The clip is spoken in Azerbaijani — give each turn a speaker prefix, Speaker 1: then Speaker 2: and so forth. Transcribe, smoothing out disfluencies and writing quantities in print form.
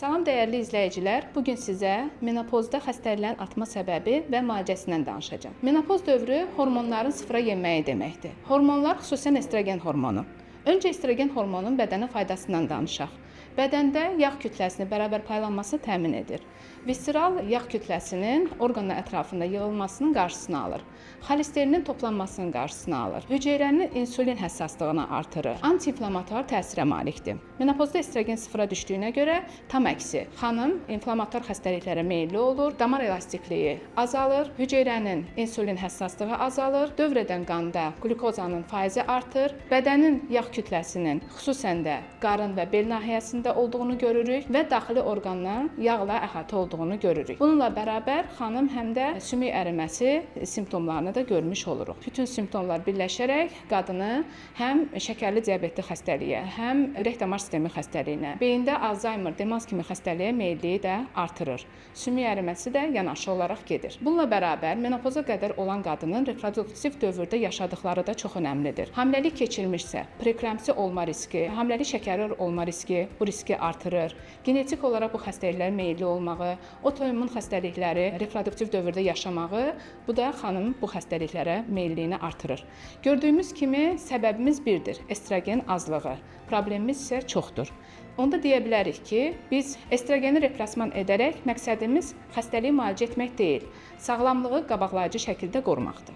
Speaker 1: Salam dəyərli izləyicilər, bu gün sizə menopozda xəstəliklərin artma səbəbi və müalicəsindən danışacağam. Menopoz dövrü hormonların sıfıra enməyi deməkdir. Hormonlar, xüsusən estrogen hormonu. Öncə estrogen hormonunun bədənə faydasından danışaq. Bədəndə yağ kütləsini bərabər paylanmasını təmin edir. Visceral yağ kütləsinin orqanın ətrafında yığılmasının qarşısını alır. Xolesterin toplanmasının qarşısını alır. Hüceyrənin insulin həssaslığını artırır. Antiinflamatuar təsirə malikdir. Menopozda estrogen sıfıra düşdüyünə görə tam əksi, xanım inflamatuar xəstəliklərə meyilli olur, damar elastikliyi azalır, hüceyrənin insulin həssaslığı azalır, dövr edən qanda qlükozanın faizi artır, bədənin yağ kütləsinin xüsusən də qarın və bel nahiyəsində olduğunu görürük və daxili orqanların yağla əhatə olduğunu görürük. Bununla bərabər xanım həm də sümük əriməsi simptomlarını da görmüş oluruq. Bütün simptomlar birləşərək qadını həm şəkərli diabetli xəstəliyə, həm ürək-damar sistemi xəstəliyinə, beyində Alzheimer, demans kimi xəstəliyə meyilliyi də artırır. Sümük əriməsi də yanaşı olaraq gedir. Bununla bərabər menopoza qədər olan qadının reproduktiv dövrdə yaşadıkları da çox önəmlidir. Hamiləlik keçirmişsə, preeklampsi olma riski, hamiləlik şəkəri olma riski bu riski artırır. Genetik olaraq bu xəstəliklərə meyilli olmağı, otoimmun xəstəlikləri reproduktiv dövrdə yaşamağı, bu da xanımın bu xəstəliklərə meyilliyini artırır. Gördüyümüz kimi səbəbimiz birdir: estrogen azlığı. Problemimiz isə çoxdur. Onda deyə bilərik ki, biz estrogeni replasman edərək məqsədimiz xəstəliyi müalicə etmək deyil, sağlamlığı qabaqlayıcı şəkildə qorumaqdır.